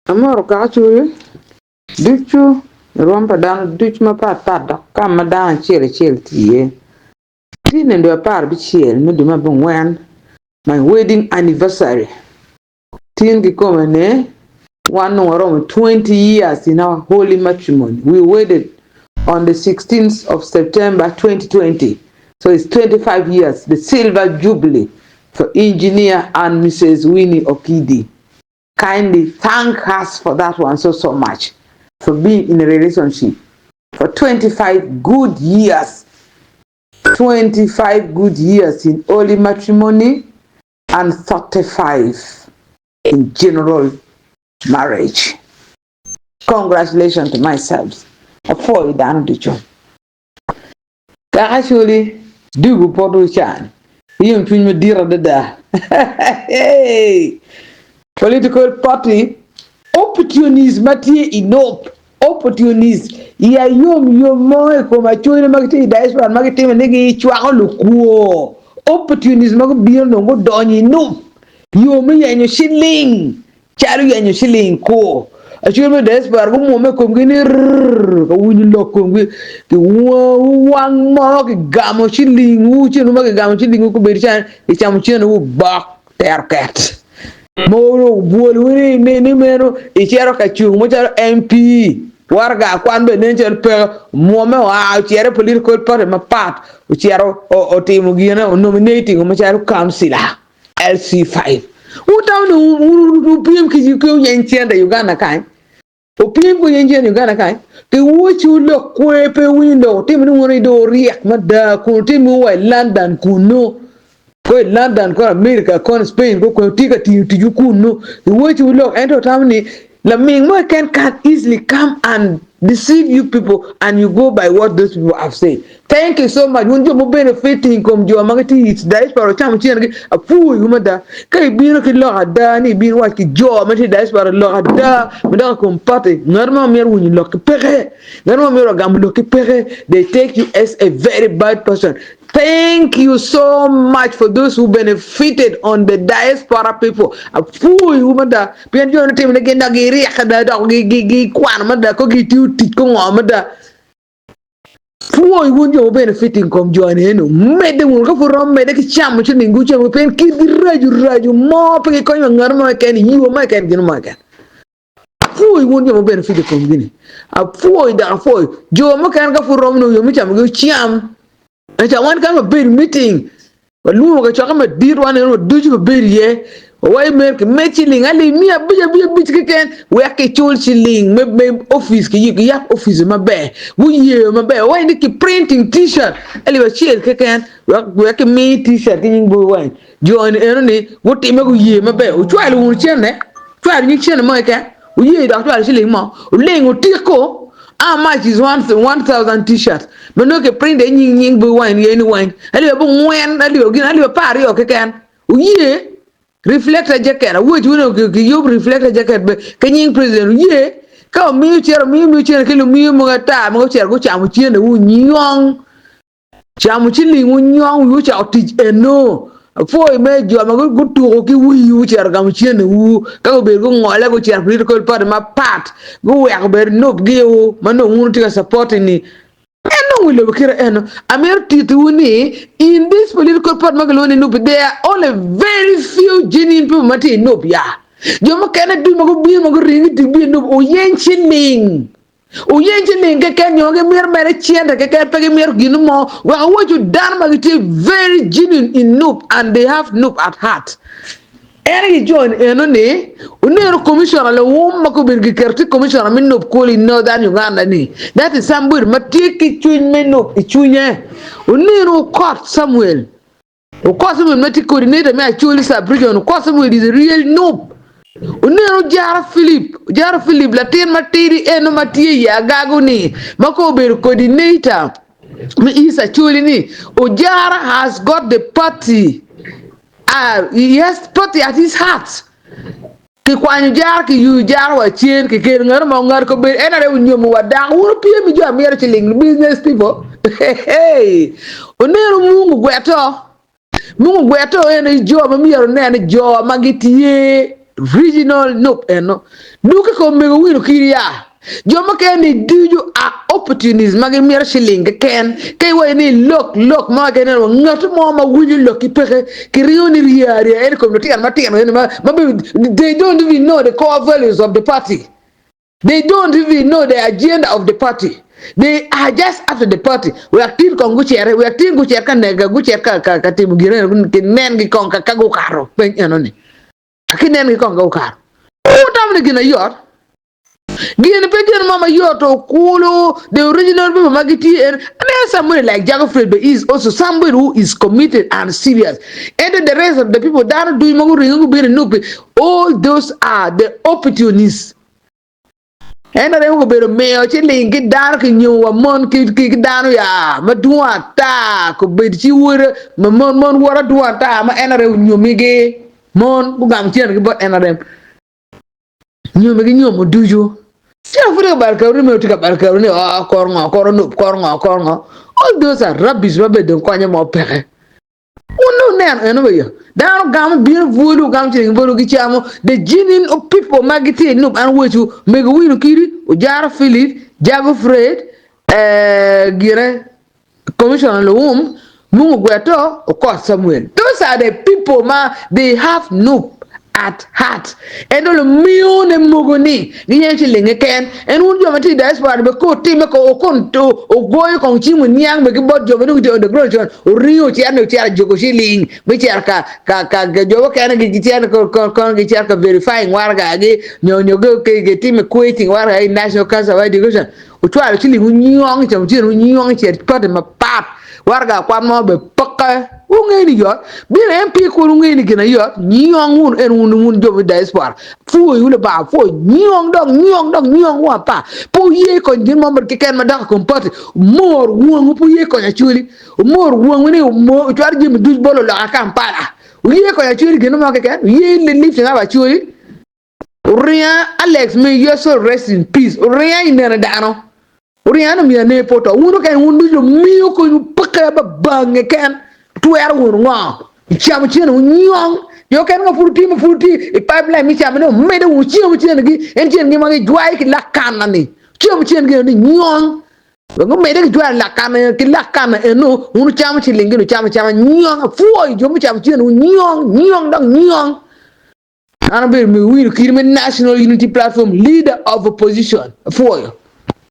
Amoro kaka cwiny ducu i rwom pa dano ducu mapat pat dok ka ma dano acel acel tye iye. Tye nino 16 me dwe me abongwen, my wedding anniversary. Tin kikome ni wan nongo waromo 20 years in our holy matrimony. We wedded on the 16th of September 2020. So it's 25 years, the silver jubilee for Engineer and Mrs. Winnie Okidi. Kindly thank us for that one so so much for being in a relationship for 25 good years. 25 good years in holy matrimony and 35 in general marriage. Congratulations to myself. Apwoyo dano ducu. Kaka Acholi dugu poto can ki yomcwiny madit adada. Political party opportunist ma tye i NUP, opportunist ya yom yom mo i kom Acholi ma gitye i diaspora ma gitimo ni gicwako lukwo. Opportunist ma gubino dong gudonyo i NUP yo me yenyo ciling. Calo yenyo ciling kur. Acwiny me diaspora gumwomme i komgi ni rrrr ka winyo lok komgi ki wang mo kigamo cilingwu ci ma kigamo cilingwu gubedo calo kicamo cenewu bok tero ket mo obwolowu ni ni meno icito ka cung macalo MP waraga kwan bene nen calo peke omwomme oa ocito i political party mapat ocito otimo gine onominating macalo councilor. LC5. Wutamo ni wupyem ki oyeny cente i Uganda kany? Wupyem ki oyeny cente i Uganda kany? Ki wocciwu lok kwer pe wuwinyo lok wutimo ni wun dong wuryek mada kun wutimo wa i London kunnu ko i London ko America kono Spain ko kwene wutye ka tiyo ticwu kunnu ki wocciwu lok ento wutamo ni laming mo keken can easily come and deceive you people and you go by what those people have said. Thank you so much wun jo mubenefiting kom jo ma gitye i diaspora wucamo cengi apwoyo mada ka ibino ki lok ada ni ibin iwac ki jo ma tye i diaspora lok ada madok i kom party ngat mo myero winyo lok ki peke ngat mo myero ogamo lok ki peke they take you as a very bad person thank you so much for those who benefited on the diaspora people apwoyo mada pien jo ni timo ni gin dok giryek ada dok gikwano mada ko gitiyo tic ko ngo mada Pwoy wun jo ma benefiting kom jo ni eno, medde wunu ka pud romo medde ki camo ci ning gucamo pien kitgi raco raco mo pe gikonyo wa ngat mo keken i yo mo keken gin mo keken. Apwoy wun jo ma benefiting kom gini. Apwoy dok apwoy jo mukene ka pud romo nongo yo me camo gi wucam. Ento wan ka wabedo i meeting Walwongo kacokke madit wan eno ducu wabedo iye. Wawaco mere kimed ciling alip miya abic abic abic keken wek kicul ciling me me opic kiyab opic maber. Guye maber. Wawaco ni ki printing t-shirt alip acel keken wek wek kimi t-shirt ki nying Bobi Wine. Jo ni eno ni gutime guye maber. Ocwalo wunu cente, cwalo nying cente mo keken. Oye dok cwalo ciling mo. Oling otiko. How much is 1000 t-shirt ma nongo ki print iye nying nying Bobi Wine yeni weng alip abongwen alip gin alip 20 keken oye reflector jacket awoc wunu kiyub reflector jacket be ki nying president oye ka omiyo cito omiyo miyo cene ki lumiyo mogo ata ma gucito gucamo cene wu nyong Camo ciling wunyong wiwu ocako tic eno. Apwoyo me jo ma gutuko ki wiwu ocito gamo cenewu ka gubedo gungole gucito political party mapat guweko bedo nub giwu ma nongo wun wutye ka supporting ni en dong wi lobo kite eno. Amito titiwu ni in this political party ma kilwongo ni NUP there are only very few genuine people ma tye i NUP ya. Jo mukene ducu ma gubino ma guringo i tic bino i NUP wuyeny ciling. Wuyeny ciling keken nyo gimito mere cente keken pe gimito gin mo wek awacu dano ma gitye very genuine in NUP and they have NUP at heart. En aye jo eno ni oneno commissioner luwum ma kobedo giketo tye commissioner me NUP kulu i Northern Uganda ni that is somebody ma tye ki cwiny me NUP i cwinye. Oneno Okot Samuel Okot Samuel ma tye coordinator me Acholi sub region Okot Samuel is a real noob. Oneno Ojara Philip, Ojara Philip latin matidi eno ma tye i Agago ni ma ko obedo coordinator me East Acholi ni Ojara has got the party uh, he has party at his heart. Kikwanyo jaro kiyuyo jaro wa cen kikelo ngat mo ngat ko bedo en are onyomo wa dako wun opyem jo amyero ciling business people hey oneno mungu gweto mungu gweto en jo ma myero onen jo ma gitye. Regional NUP eno. Duke kom mego wino kiri ya. Jo mukene ni ducu a opportunist ma gimito ciling keken. Ka iwaco ni lok lok mo keken eno ngat mo ma winyo lokki peke kiringo ni rye aryeya en i kom lutino matino eni ma ma they don't even know the core values of the party. They don't even know the agenda of the party. They are just after the party. Wek tin kong gucere, wek tin gucit ka nega, gucit ka, ka, ka timo gin eno, kinen gi kong ka, ka gukato piny eno ni. Kinen gi kong ka gukato. Wutamo ni gin ayot? Gin pe gin mo mayot okulu. The original people ma gitye en. And then somebody like Jacob Fred is also somebody who is committed and serious. And the rest of the people, dano ducu ma guringo gubino i Nupi, All those are the opportunists. En arem obedo miyo ciling ki dano ki nyomo wa mon ki ki dano ya madwong ata kobedo ci wode ma mon mon wot adwong ata ma NRM onyomigi mon gugamo cente ki bot NRM nyomigi nyomo ducu ci pud tye ka balo kero ni meno tye ka balo kero ni oh kor ngo kor onup kor ngo kor ngo all those are rubbish ma bene dong konye mo peke. Wun dong wuneno eno ba yo. Dano gamo bino bwolo gamo ciling bolo gicamo. The genuine of people ma gitye i nup an wecu mego Wino Kidi, Ojaro Philip, Jago Fred, eh, gire Commissioner Luwum, Mungu Gweto, Okot Samuel. Those are the people ma they have nup at heart. Ento lumiyo ne mogo ni giyenyo ciling keken. En wun jo ma tye i diaspora ni bene ka otimme ko okon ogoyo kong cim oniang bene ki bot jo ma dong gitye on the ground con oringo ocito ni ocito ajuko ciling me cito ka ka ka jo mukene gicito kono gicito ka verifying waraga gi nyo nyo gitimo equating waraga i National Council of Education ocwalo ciling onyong i camo cen onyong i cet party mapat waraga akwan mo bene peke wunge ni yot bino MP kunu wunge ni gin ayot nyong wun en wun wun jo me diaspora pwoyo Lubanga pwoyo nyong dok nyong dok nyong wun apa pe wuye kony gin mo keken madok i kom party omor wangwu pe wuye konyo Acholi omor wangwu ni ocwalo jami ducu bot luloka Kampala wuye konyo Acholi gin mo keken wuye lifting up Acholi Oringa Alex may your soul rest in peace oringa i nene dano oringa ni omiyo ane pe oto wun okene wun ducu lumiyo konywu peke ba bange ken twero wunu ngo icamo cene wunyong jo okene ma pud wutye ma pud wutye i pipeline me camo ne wumedo wunu cemo cene gi en cene gi ma gijwayo ki lak kana ni cemo cene gi ni nyong wek gumede ki jwayo lak kana ki lak kana eno wun wucamo ciling gi wucamo acama nyong apwoyo jo mucamo cene wunyong nyong dok nyong. An abedo me wilo kit me National Unity Platform Leader of Opposition. Apwoyo.